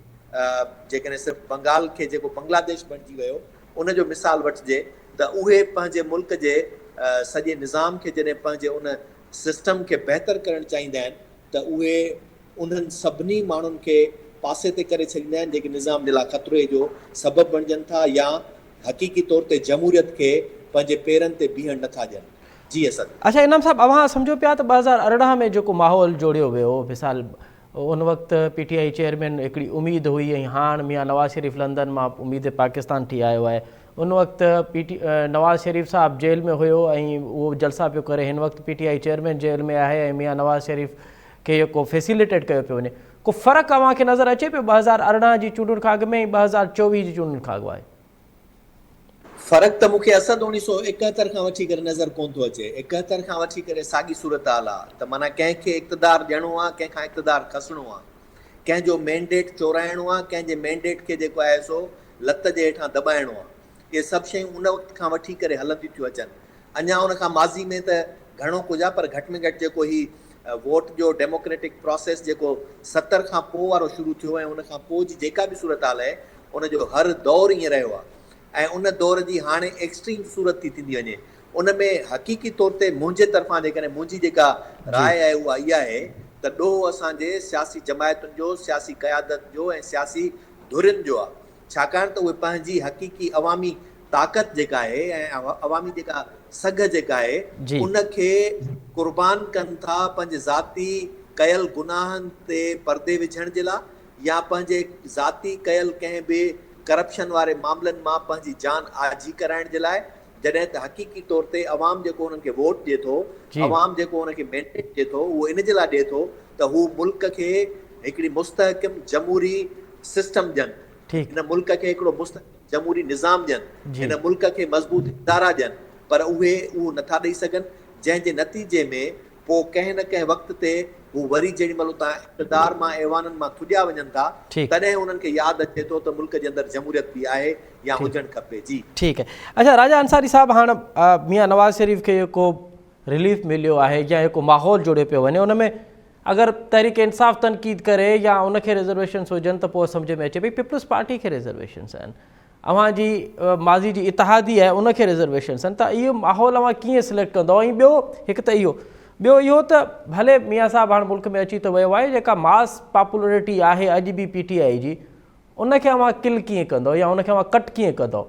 جيڪڏهن صرف بنگال کي جيڪو بنگلاديش بڻجي ويو، ان جو مثال وٺجي ته اهي پنهنجي ملڪ جي سڄي نظام کي جڏهن پنهنجي ان سسٽم کي بهتر ڪرڻ چاهيندا آهن ته اهي انهن سڀني ماڻهن کي پاسي تي ڪري ڇڏيندا آهن جيڪي نظام جي لاء خطري جو سبب بڻجن ٿا يا حقيقي طور تي جمهوريت کي پنهنجي پيرن تي بيهڻ نٿا ڏين. جي اسد. اڇا انعام صاحب اوهان سمجهو پيا ته 2018 ۾ جيڪو ماحول جوڙيو ويو مثال ان وقت پي ٽي I chairman هڪڙي اميد هئي ۽ هاڻ ميان نواز شريف لندن مان اميد پاڪستان ٺھي آيو آهي ان وقت پي ٽي نواز شريف صاحب جيل ۾ هيو ۽ اهو جلسا پيو ڪري هن وقت P T I chairman jail ۾ آهي ۽ ميان نواز شريف کي جيڪو فيسيليٽيٽ ڪيو پيو وڃي ڪو فرق اوهان کي نظر اچي پيو 2018 جي چونڊن کان اڳ ۾ ۽ 2024 جي چونڊن کان اڳ آهي. فرق ته مون کي اسد اوڻيھ سو ايڪهتر کان وٺي ڪري نظر ڪونه ٿو اچي. ايڪهتر کان وٺي ڪري ساڳي صورتحال آ ته معنيٰ ڪنهن کي اقتدار ڏيڻو آ، ڪنهن کان اقتدار کسڻو آ، ڪنهن جو مينڊيٽ چورائڻو آ، ڪنهن جي مينڊيٽ کي جيڪو آهي سو لت جي هيٺان دٻائڻو آ. اهي سڀ شيون ان وقت کان وٺي ڪري هلنديون ٿيون اچن. اڃا ان کان ماضي ۾ ته گهڻو ڪجهه آ پر گهٽ ۾ گهٽ جيڪو هي ووٽ جو ڊيموڪريٽڪ پراسيس جيڪو 70 کان پوء وارو شروع ٿيو ۽ ان کان پوء جي جيڪا به صورتحال آهي ان جو هر دور ائين رهيو آ ۽ ان دور جي هاڻي ايڪسٽريم صورت ٿي ٿيندي وڃي ان ۾ حقيقي طور تي منهنجي طرفان جيڪڏهن منهنجي جيڪا راء آهي اها اها آهي ته ڏوهه اسان جي سياسي جماعتن جو سياسي قيادت جو ۽ سياسي ڌرين جو آ ڇاڪاڻ ته اهي پنهنجي حقيقي عوامي طاقت جيڪا آهي ۽ عوامي جيڪا سگهه جيڪا آهي ان کي قربان ڪن ٿا پنهنجي ذاتي ڪيل گناهن تي پردي وجهڻ جي لا يا پنهنجي ذاتي ڪيل ڪنهن به ڪرپشن واري معاملن مان پنهنجي جان آجي ڪرائڻ جي لاء جڏهن ته حقيقي طور تي عوام جيڪو انهن کي ووٽ ڏئي ٿو عوام جيڪو ان کي مينڊيٽ ڏئي ٿو اهو ان جي لاء ڏئي ٿو ته هو ملڪ کي هڪڙي مستحڪم جمهوري سسٽم ڏين، هن ملڪ کي هڪڙو مستحڪم جمهوري نظام ڏين، هن ملڪ کي مضبوط ادارا ڏين پر اهي اهو نٿا ڏئي سگهن جنهن جي نتيجي ۾ پوء ڪنهن نه ڪنهن وقت تي هو وري جيڏي مهل اتان اقتدار مان ايوانن مان ٿڏيا وڃن ٿا تڏهن انهن کي ياد اچي ٿو ته ملڪ جي اندر جمهوريت به آهي يا هجڻ کپي. جي. ٺيڪ اڇا راجا انصاري صاحب هاڻ ميان نواز شريف کي جيڪو رليف مليو آهي يا جيڪو ماحول جوڙيو پيو وڃي ان ۾ اگر تحريڪ انصاف تنقيد ڪري يا ان کي ريزرويشنس هجن ته پوء سمجهه ۾ اچي پئي پيپلز پارٽي کي ريزرويشنس آهن اوهان جي ماضي جي اتحادي آهي ان کي ريزرويشنس آهن ته اهو ماحول اوهان ڪيئن سليڪٽ ڪندو ۽ ٻيو هڪ ته اهو ٻيو اهو ته ڀلي ميان صاحب هاڻ ملڪ ۾ اچي ته ويو آهي جيڪا ماس پاپولرٽي آهي اڄ به پي ٽي آء جي ان کي اوهان ڪل ڪيئن ڪندو يا ان کي اوهان ڪٽ ڪيئن ڪندو؟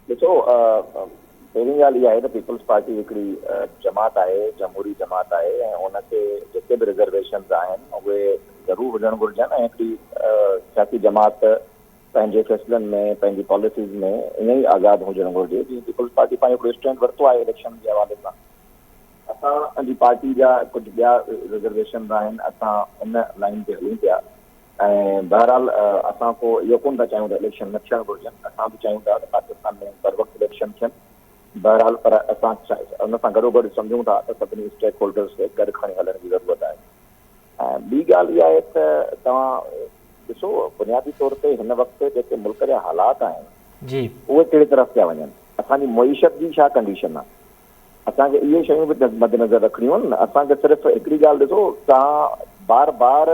ڏسو پهرين ڳالهه اها آهي ته پيپلز پارٽي هڪڙي جماعت آهي، جمهوري جماعت آهي ۽ ان کي جيڪي به رزرويشنز آهن اهي ضرور هجڻ گهرجن ۽ هڪڙي سياسي جماعت پنهنجي فيصلن ۾ پنهنجي پاليسيز ۾ ائين ئي آزاد هجڻ گهرجي جيئن پيپلز پارٽي پنهنجو هڪڙو اسٽينڊ ورتو آهي اليڪشن جي حوالي سان. اسان جي پارٽي جا ڪجهه ٻيا رزرويشنز آهن اسان ان لائين تي هلون پيا. ۽ بهرحال اسان ڪو اهو ڪونه ٿا چاهيون ته اليڪشن نه ٿيڻ گهرجن، اسان به چاهيون ٿا ته پاڪستان ۾ بروقت اليڪشن ٿين، بهرحال پر اسان ان سان گڏوگڏ سمجهون ٿا ته سڀني اسٽيڪ هولڊرز کي گڏ کڻي هلڻ جي ضرورت آهي. ۽ ٻي ڳالهه اها آهي ته توهان ڏسو بنيادي طور تي هن وقت جيڪي ملڪ جا حالات آهن جي. اهي ڪهڙي طرف پيا وڃن، اسان جي معيشت جي ڇا ڪنڊيشن آهي، اسان کي اهي شيون به مدنظر رکڻيون آهن نه، اسان کي صرف هڪڙي ڳالهه ڏسو توهان بار بار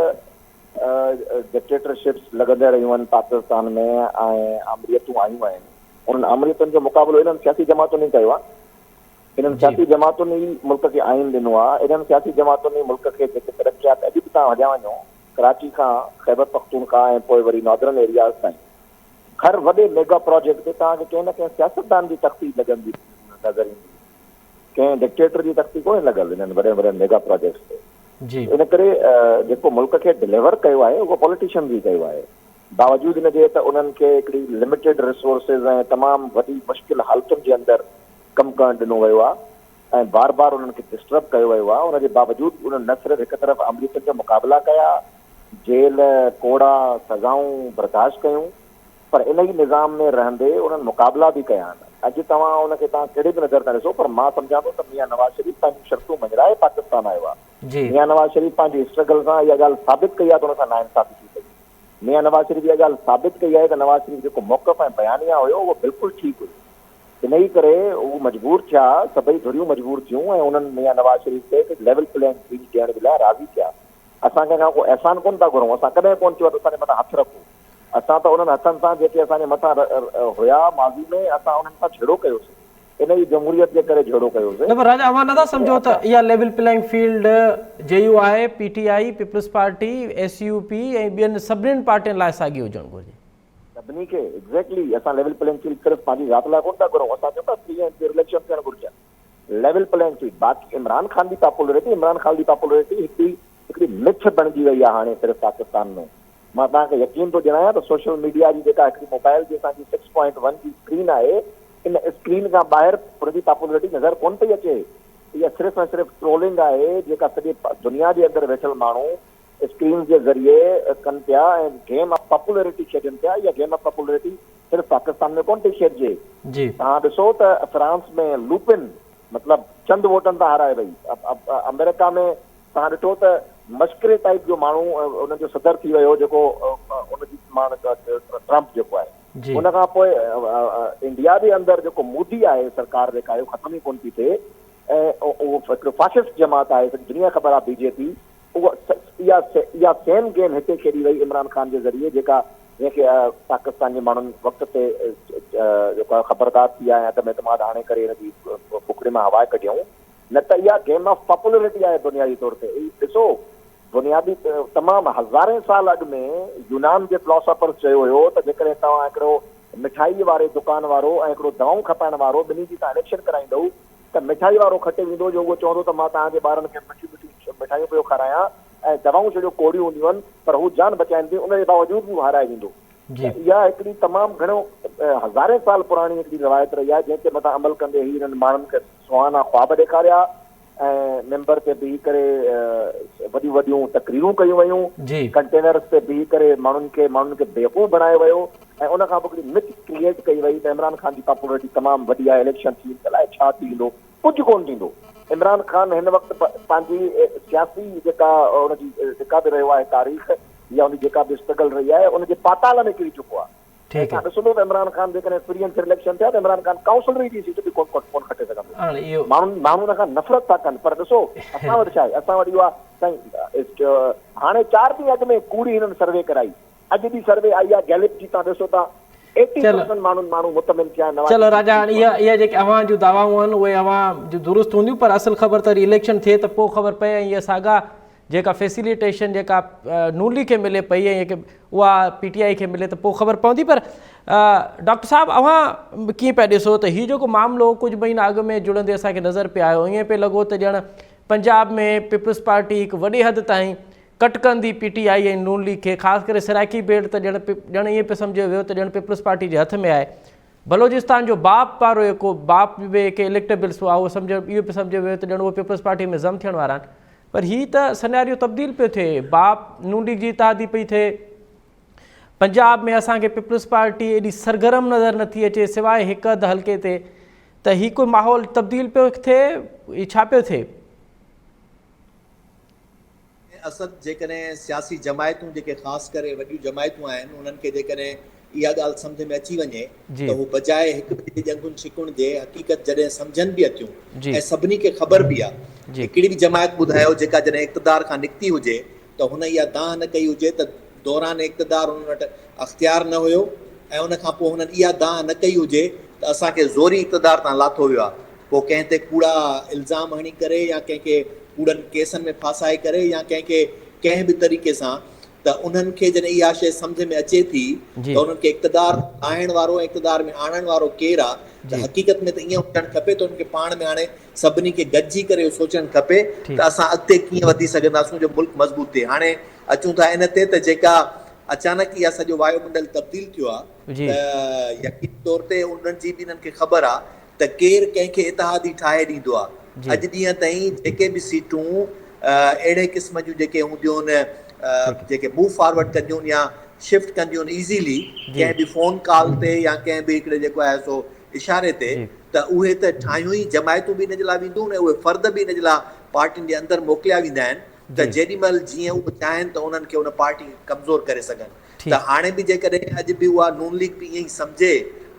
ڊڪٽيٽرشپس لڳنديون رهيون آهن پاڪستان ۾ ۽ آمريتون آيون آهن، انهن آمريتن جو مقابلو انهن سياسي جماعتن ئي ڪيو آهي، انهن سياسي جماعتن ئي ملڪ کي آئين ڏنو آهي، انهن سياسي جماعتن ئي ملڪ کي جيڪي ترقيات اڄ به توهان هليا وڃو ڪراچي کان خيبر پختونخواهه ۽ پوء وري نادرن ايرياز تائين هر وڏي ميگا پراجيڪٽ تي توهان کي ڪنهن نه ڪنهن سياستدان جي تختي لڳندي نظر ايندي. ڪنهن ڊڪٽيٽر جي تختي ڪونهي لڳل انهن وڏن وڏن ميگا پراجيڪٽس تي. جي. ان ڪري جيڪو ملڪ کي ڊليور ڪيو آهي اهو پوليٽيشنز ئي ڪيو آهي. باوجود ان جي ته انهن کي هڪڙي لميٽيڊ ريسورسز ۽ تمام وڏي مشڪل حالتن جي اندر ڪم ڪرڻ ڏنو ويو آهي ۽ بار بار انهن کي ڊسٽرب ڪيو ويو آهي ان جي باوجود انهن نه صرف هڪ طرف آمريتن جو مقابلا ڪيا جيل، ڪوڙا، سزائون برداشت ڪيون پر ان ئي نظام ۾ رهندي انهن مقابلا به ڪيا آهن. اڄ توهان ان کي توهان ڪهڙي به نظر سان ڏسو پر مان سمجهان ٿو ته ميان نواز شريف پنهنجون شرطون مڃرائي پاڪستان آيو آهي. ميان نواز شريف پنهنجي اسٽرگل سان اها ڳالهه ثابت ڪئي آهي ته ان سان ناانصافي ٿي پئي. ميان نواز شريف اها ڳالهه ثابت ڪئي آهي ته نواز شريف جيڪو موقف ۽ بيانيه هيو اهو بلڪل ٺيڪ هيو. انهيء ڪري هو مجبور ٿيا، سڀئي ڌريون مجبور ٿيون ۽ انهن ميان نواز شريف کي هڪ ليول پليئنگ فيلڊ ڏيڻ جي لاء راضي ٿيا. اسان ڪنهن کان ڪو احسان ڪونه ٿا گهرون، اسان ڪڏهن ڪونه چيو آهي ته اسان جي مٿان هٿ رکو. اسان ته انهن هٿن سان جيڪي اسان جي مٿان هيا ماضي ۾ اسان انهن سان جهيڙو ڪيوسين. انهيء جمهوريت جي ڪري جهيڙو ڪيوسين. نه پر راجا اوهان نٿا سمجهو ته اها level playing field J U I, P T I, Peoples Party, S U P ۽ ٻين سڀنين پارٽين لاء ساڳي هجڻ گهرجي. سڀني کي ايگزيڪٽلي اسان ليول پليئنگ فيلڊ صرف پنهنجي ذات لاء ڪونه ٿا گهرون اسان چئون ٿا فري اينڊ فيئر اليڪشن ٿيڻ گهرجن. ليول پليئنگ فيلڊ باقي عمران خان جي پاپولرٽي عمران خان جي پاپولرٽي هڪڙي هڪڙي مٿ بڻجي وئي آهي هاڻي صرف پاڪستان ۾ مان توهان کي يقين ٿو ڏياريان ته سوشل ميڊيا جي جيڪا هڪڙي موبائل جي اسان جي سڪس پوائنٽ ون جي اسڪرين آهي ان اسڪرين کان ٻاهر ان جي پاپولرٽي نظر ڪونه پئي اچي اها صرف ۽ صرف ٽرولنگ آهي جيڪا سڄي دنيا جي اندر ويٺل ماڻهو اسڪرينز جي ذريعي ڪن پيا ۽ گيم آف پاپولرٽي کيڏن پيا، اها گيم آف پاپولرٽي صرف پاڪستان ۾ ڪونه پئي کيڏجي. جي. توهان ڏسو ته فرانس ۾ لوپن مطلب چند ووٽن تان هارائي وئي، آمريڪا ۾ توهان ڏٺو ته مشڪري ٽائيپ جو ماڻهو انهن جو صدر ٿي ويو جيڪو ان جي ماڻ ٽرمپ جيڪو آهي. جي. ان کان پوء انڊيا جي اندر جيڪو مودي آهي سرڪار جيڪا آهي ختم ئي ڪونه ٿي ٿئي ۽ اهو هڪڙو فاشسٽ جماعت آهي سڄي دنيا خبر آهي بي جي پي اها اها سيم گيم هتي کيڏي وئي عمران خان جي ذريعي جيڪا جنهن کي پاڪستان جي ماڻهن وقت تي جيڪو آهي خبردار ٿي ويا ۽ عدم اعتماد آڻي ڪري هن جي ککڙي مان هوا ڪڍيائون نه ته اها گيم آف پاپولرٽي آهي بنيادي طور تي ڏسو بنيادي تمام هزارين سال اڳ ۾ يونان جي فلاسافرز چيو هيو ته جيڪڏهن توهان هڪڙو مٺائي واري دڪان وارو ۽ هڪڙو دوائون کپائڻ وارو ٻنهي جي توهان اليڪشن ڪرائيندؤ ته مٺائي وارو کٽي ويندو جو اهو چوندو ته مان توهان جي ٻارن کي مٺيون مٺيون مٺايون پيو کارايان ۽ دوائون ڇڙيون ڪوڙيون هونديون آهن پر هو جان بچائين ٿيون ان جي باوجود به هو هارائي ويندو ته اها هڪڙي تمام گهڻو هزارين سال پراڻي هڪڙي روايت رهي آهي جنهن تي مٿان عمل ڪندي هي انهن ماڻهن کي سهانا خواب ڏيکاريا ۽ ممبر تي بيهي ڪري وڏيون وڏيون تقريرون ڪيون ويون، ڪنٽينرز تي بيهي ڪري ماڻهن کي ماڻهن کي بيوقوف بڻايو ويو ۽ ان کان پوء هڪڙي مٿ ڪريئيٽ ڪئي وئي ته عمران خان جي پاپولرٽي تمام وڏي آهي اليڪشن ٿي ويندي ته الائي ڇا ٿي ويندو، ڪجهه ڪونه ٿيندو. عمران خان هن وقت پنهنجي سياسي جيڪا ان جي جيڪا به رهيو آهي تاريخ يا ان جي جيڪا به اسٽرگل رهي آهي ان جي پاتال ۾ ڪري چڪو آهي. ٺيڪ توهان ڏسندو ته عمران خان جيڪڏهن فري اينڊ فيئر اليڪشن ٿيا ته عمران خان ڪائونسلري جي سيٽ به ڪون ڪون کٽي سگهندو. ماڻهن ماڻهو ان کان نفرت ٿا ڪن پر ڏسو اسان وٽ ڇا آهي اسان وٽ اهو آهي سائين هاڻي چار ڏينهن اڳ ۾ ڪوڙي هنن سروي ڪرائي اڄ به سروي آئي آهي گيلپ جي توهان ڏسو ٿا ايٽي پرسنٽ ماڻهن ماڻهو مطمئن ٿيا آهن نواز چلو راجا هاڻي اها اها جيڪي اوهان جون دعوائون آهن اهي اوهان جون درست هونديون پر اصل خبر ته وري اليڪشن ٿئي ته پوء خبر پئي ۽ اهي ساڳا جيڪا فيسيليٽيشن جيڪا نون ليگ کي ملي پئي ۽ اها پي ٽي آء کي ملي ته پوء خبر پوندي پر ڊاڪٽر صاحب اوهان ڪيئن پيا ڏسو ته هي جيڪو معاملو ڪجهه مهينا اڳ ۾ جڙندي اسان کي نظر پئي آيو ائين پئي لڳو ته ڄڻ پنجاب ۾ پيپلز پارٽي هڪ وڏي حد تائين ڪٽڪندي پي ٽي آء ۽ نون ليگ کي خاص ڪري سرائيڪي بيلٽ ته ڄڻ ڄڻ ائين پئي سمجهيو ويو ته ڄڻ پيپلز پارٽي جي هٿ ۾ آهي بلوچستان جو باپ وارو جيڪو باپ به جيڪي اليڪٽيبلس هئا اهو سمجهيو اهو به سمجهيو ويو ته ڄڻ اهو پيپلز پارٽي ۾ ضم ٿيڻ وارا آهن پر هي ته سنياريو تبديل پيو ٿئي باپ نون ليگ جي اتحادي پئي ٿئي پنجاب ۾ اسان کي پيپلز پارٽي ايڏي سرگرم نظر نٿي اچي سواء هڪ اڌ حلقي تي ته هي ڪوئي ماحول تبديل پيو ٿئي هي ڇا پيو ٿئي؟ اسد جيڪڏهن سياسي جماعتون جيڪي خاص ڪري وڏيون جماعتون آهن انهن کي جيڪڏهن اها ڳالهه سمجهه ۾ اچي وڃي ته هو بجاء هڪ ٻئي جي ڄنگهن ڇڪڻ جي حقيقت جڏهن سمجهن به اٿيون ۽ سڀني کي خبر به آ. هڪڙي به جماعت ٻڌايو جيڪا جڏهن اقتدار کان نڪتي هجي ته هن اها دانهن نه ڪئي هجي ته دوران اقتدار انهن وٽ اختيار نه هيو ۽ ان کان پوء هنن اها دانهن نه ڪئي هجي ته اسان کي زوري اقتدار تان لاٿو ويو آ پوء ڪنهن تي ڪوڙا الزام هڻي ڪري يا ڪنهن کي ڪوڙن ڪيسن ۾ ڦاسائي ڪري يا ڪنهن کي ڪنهن به طريقي سان ته انهن کي جڏهن اها شيء سمجهه ۾ اچي ٿي ته انهن کي اقتدار لاهڻ وارو ۽ اقتدار ۾ آڻڻ وارو ڪير آ ته حقيقت ۾ ته ائين هجڻ کپي ته انهن کي پاڻ ۾ هاڻي سڀني کي گڏجي ڪري اهو سوچڻ کپي ته اسان اڳتي ڪيئن وڌي سگهنداسون جو ملڪ مضبوط ٿئي. هاڻي اچون ٿا ان تي ته جيڪا اچانڪ اها سڄو وايو منڊل تبديل ٿيو آ ته يقيني طور تي انهن جي به انهن کي خبر آ ته ڪير ڪنهن کي اتحادي ٺاهي ڏيندو آ. اڄ ڏينهن تائين جيڪي به سيٽون اهڙي قسم جون جيڪي هونديون آهن جيڪي موو فارورڊ ڪنديون يا شفٽ ڪنديون آهن ايزيلي ڪنهن به فون ڪال تي يا ڪنهن به هڪڙي جيڪو آهي سو اشاري تي ته اهي ته ٺاهيون ئي جماعتون به ان جي لاء وينديون آهن ۽ اهي فرد به ان جي لاء پارٽين جي اندر موڪليا ويندا آهن ته جيڏي مهل جيئن اهو چاهين ته انهن کي ان پارٽي کي ڪمزور ڪري سگهن ته هاڻي به جيڪڏهن اڄ به اها نون ليگ به ائين ئي سمجهي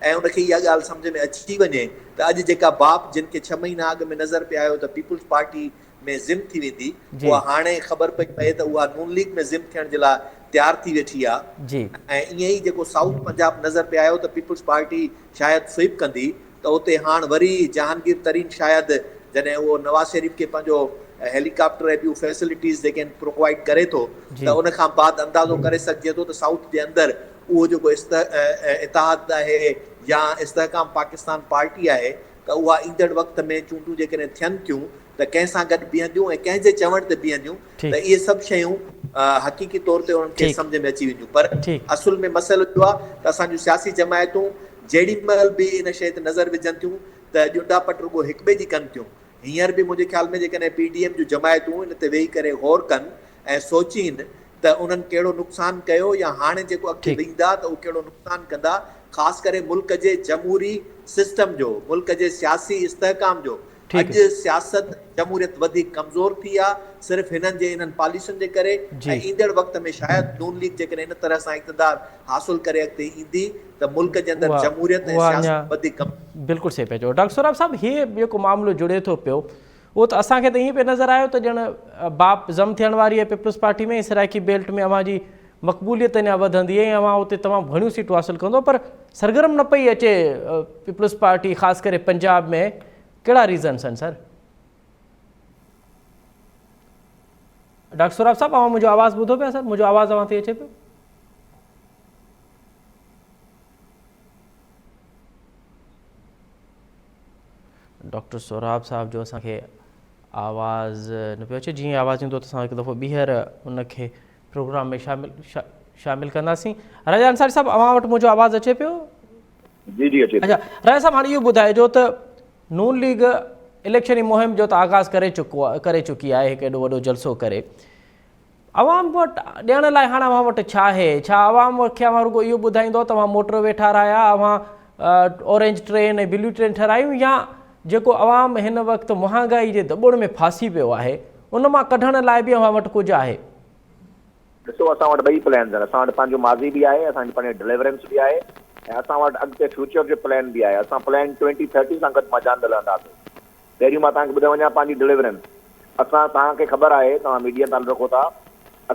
۽ ان کي اها ڳالهه سمجهه ۾ اچي وڃي ته اڄ جيڪا باپ جن کي ڇهه مهينا اڳ ۾ نظر پئي آيو ته پيپلز پارٽي ۾ ضم ٿي ويندي اها هاڻي خبر پئي پئي ته اها نون ليگ ۾ ضم ٿيڻ جي لاء تيار ٿي ويٺي آ ۽ ائين ئي جيڪو سائوٿ پنجاب نظر پئي آيو ته پيپلز پارٽي شايد سوئپ ڪندي ته اتي هاڻ وري جهانگير ترين شايد جڏهن اهو نواز شريف کي پنهنجو هيلي ڪاپٽر ۽ ٻيون فيسلٽيز جيڪي آهن پرووائيڊ ڪري ٿو ته ان کان بعد اندازو ڪري سگهجي ٿو ته سائوٿ جي اندر اهو جيڪو اتحاد آهي يا استحڪام پاڪستان پارٽي آهي ته اها ايندڙ وقت ۾ چونڊون جيڪڏهن ٿين ٿيون ته ڪنهن سان گڏ بيهنديون ۽ ڪنهن جي چوڻ تي بيهنديون ته اهي سڀ شيون حقيقي طور تي انهن کي سمجهه ۾ اچي وينديون پر اصل ۾ مسئلو اهو آهي ته اسان جون سياسي جماعتون جهڙي مهل به ان شيء تي نظر وجهن ٿيون ته ڄنڊا پٽ رڳو هڪٻئي جي ڪن ٿيون. هينئر به منهنجي خيال ۾ جيڪڏهن پي ڊي ايم جون جماعتون ان تي ويهي ڪري غور ڪن ۽ سوچين ته انهن ڪهڙو نقصان ڪيو يا هاڻي جيڪو اڳتي ويندا ته اهو ڪهڙو نقصان ڪندا خاص ڪري ملڪ جي جمهوري سسٽم جو، ملڪ جي سياسي استحڪام جو. اڄ سياست ۽ جمهوريت وڌيڪ ڪمزور ٿي آ صرف هنن جي انهن پاليسين جي ڪري ۽ ايندڙ وقت ۾ شايد نون ليگ جيڪڏهن ان طرح سان اقتدار حاصل ڪري اڳتي ايندي ته ملڪ جي اندر جمهوريت ۽ سياست وڌيڪ ڪمزور بلڪل صحيح پيا چئو ڊاڪٽر سهراب صاحب هي جيڪو معاملو جڙي ٿو پيو اهو ته اسان کي ته ائين پئي نظر آيو ته ڄڻ باپ ضم ٿيڻ واري آهي پيپلز پارٽي ۾ سرائيڪي بيلٽ ۾ اوهان جي مقبوليت اڃا وڌندي ۽ اوهان اتي تمام گهڻيون سيٽون حاصل ڪندو پر سرگرم نه پئي اچي پيپلز پارٽي خاص ڪري پنجاب ۾ ڪهڙا ريزنس آهن سر؟ ڊاڪٽر سهراب صاحب اوهان منهنجو آواز ٻڌو پيا سر منهنجو آواز اوهان تائين اچي پيو؟ ڊاڪٽر سهراب صاحب جو اسان کي آواز نه پيو اچي جيئن آواز ايندو ته اسان هڪ دفعو ٻيهر ان کي پروگرام ۾ شامل شامل ڪنداسين راجا انصاري صاحب اوهان وٽ منهنجو آواز اچي پيو؟ جي جي اچي اچا راجا صاحب هاڻي اهو ٻڌائجو ته نون ليگ اليڪشني مهم جو ته آغاز ڪري چڪو ڪري چڪي آهي هڪ ايڏو وڏو جلسو ڪري عوام وٽ ڏيڻ لاء هاڻ اوهان وٽ ڇا آهي ڇا عوام کي اوهان رڳو اهو ٻڌائيندو ته اوهان موٽر وي ٺارايا اوهان اورينج ٽرين ۽ بلو ٽرين ٺهرايون يا جيڪو عوام هن وقت مهانگائي جي ڌٻڻ ۾ ڦاسي پيو آهي ان مان ڪڍڻ لاء به اوهان وٽ ڪجهه آهي؟ ڏسو اسان وٽ ٻئي پلانز آهن، اسان وٽ پنهنجو ماضي به آهي، اسان جي پنهنجي ڊليورنس به آهي ۽ اسان وٽ اڳتي فيوچر جو پلان به آهي، اسان پلان ٽوئنٽي ٿرٽي سان گڏ مجان هلنداسين. پهريون مان توهان کي ٻڌائي وڃان پنهنجي ڊليورنس، اسان توهان کي خبر آهي توهان ميڊيا سان تعلق رکو ٿا،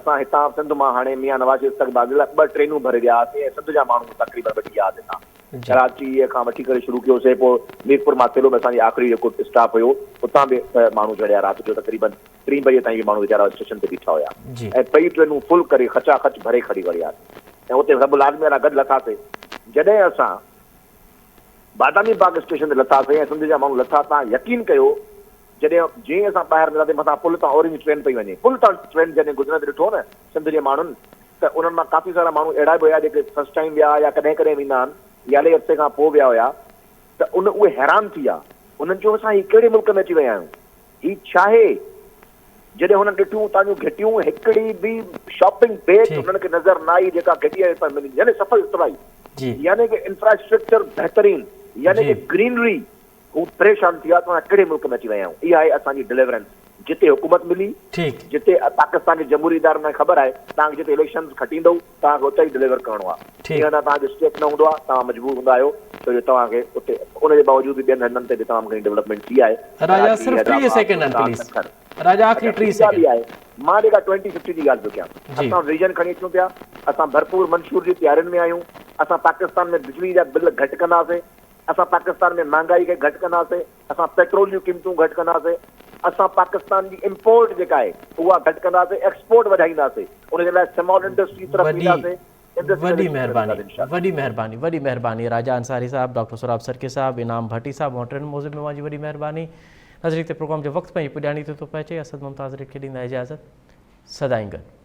اسان هتان سنڌ مان هاڻي ميان نواز شريف استقبال جي لاء ٻه ٽرينون ڀري ويا هئاسين ۽ سنڌ جا ماڻهو تقريبن وٺي ويا هئاسين هتان ڪراچيء کان وٺي ڪري شروع ڪيوسين پوء ميرپور ماٿيلو ۾ اسان جي آخري جيڪو اسٽاپ هيو اتان به ماڻهو چڙهيا رات جو تقريبن ٽين بجي تائين به ماڻهو ويچارا اسٽيشن تي بيٺا هيا ۽ ٽئي ٽرينون فل ڪري خچا خچ ڀري کڻي وڙياسين ۽ اتي رب العالمين وارا گڏ لٿاسين جڏهن اسان بادامي باغ اسٽيشن تي لٿاسين ۽ سنڌ جا ماڻهو لٿا تان يقين ڪيو جڏهن جئين اسان ٻاهر نڪتاسين مٿان پل تان اورينج ٽرين پئي وڃي پل تان ٽرين جڏهن گذرندي ڏٺو نه سنڌ جي ماڻهن ته انهن مان ڪافي سارا ماڻهو اهڙا به هيا جيڪي فرسٽ ٽائيم ويا يا ڪڏهن ڪڏهن ويندا آهن يا الائي عرصي کان پوء ويا هيا ته ان اهي حيران ٿي ويا انهن چيو اسان هي ڪهڙي ملڪ ۾ اچي ويا آهيون هي ڇاهي؟ جڏهن هنن ڏٺيون اتان جون گهٽيون هڪڙي به شاپنگ بيگ هنن کي نظر نه آئي جيڪا گهٽي يعني صفائي سٿرائي يعني ڪه انفراسٽرڪچر بهترين يعني ڪه گرينري هو پريشان ٿي ويا ته اسان ڪهڙي ملڪ ۾ اچي ويا آهيون اها آهي اسان جي ڊليورنس. جتي حڪومت ملي جتي پاڪستان جي جمهوري ادارن کي خبر آهي توهان کي جتي اليڪشنز کٽيندو توهان کي اتي ئي ڊليور ڪرڻو آهي ٻين هنڌان توهان جو اسٽيڪ نه هوندو آهي توهان مجبور هوندا آهيو ڇو جو توهان کي اتي ان جي باوجود به ٻين هنڌن تي به تمام گهڻي ڊولپمينٽ ٿي آهي راجا صرف 30 سيڪنڊ آهن پليز راجا آخري 30 سيڪنڊ آهي مان جيڪا 2050 جي ڳالهه پيو ڪيان اسان ويزن کڻي اچون پيا اسان ڀرپور منشور جي تيارين ۾ آهيون اسان پاڪستان ۾ بجلي جا بل گهٽ ڪنداسين اسان پاڪستان ۾ مهانگائي کي گهٽ ڪنداسين اسان پيٽرول جون قيمتون گهٽ ڪنداسين، اسان پاڪستان جي امپورٽ جيڪا آهي اها گهٽ ڪنداسين، ايڪسپورٽ وڌائينداسين، ان جي لاء سمال انڊسٽري طرف وڏي وينداسين، وڏي انڊسٽريلائيزيشن طرف مهرباني وينداسين انشاء الله. وڏي مهرباني وڏي مهرباني راجا انصاري صاحب ڊاڪٽر سهراب سرڪي صاحب انعام ڀٽي صاحب اوهان ٽن موضوع ۾ اوهان جي وڏي مهرباني ناظرين هتي پروگرام جو وقت پنهنجي پڄاڻي تي ٿو پهچي اسد ممتاز ريڊ کي ڏيندا اجازت سدائين گڏ.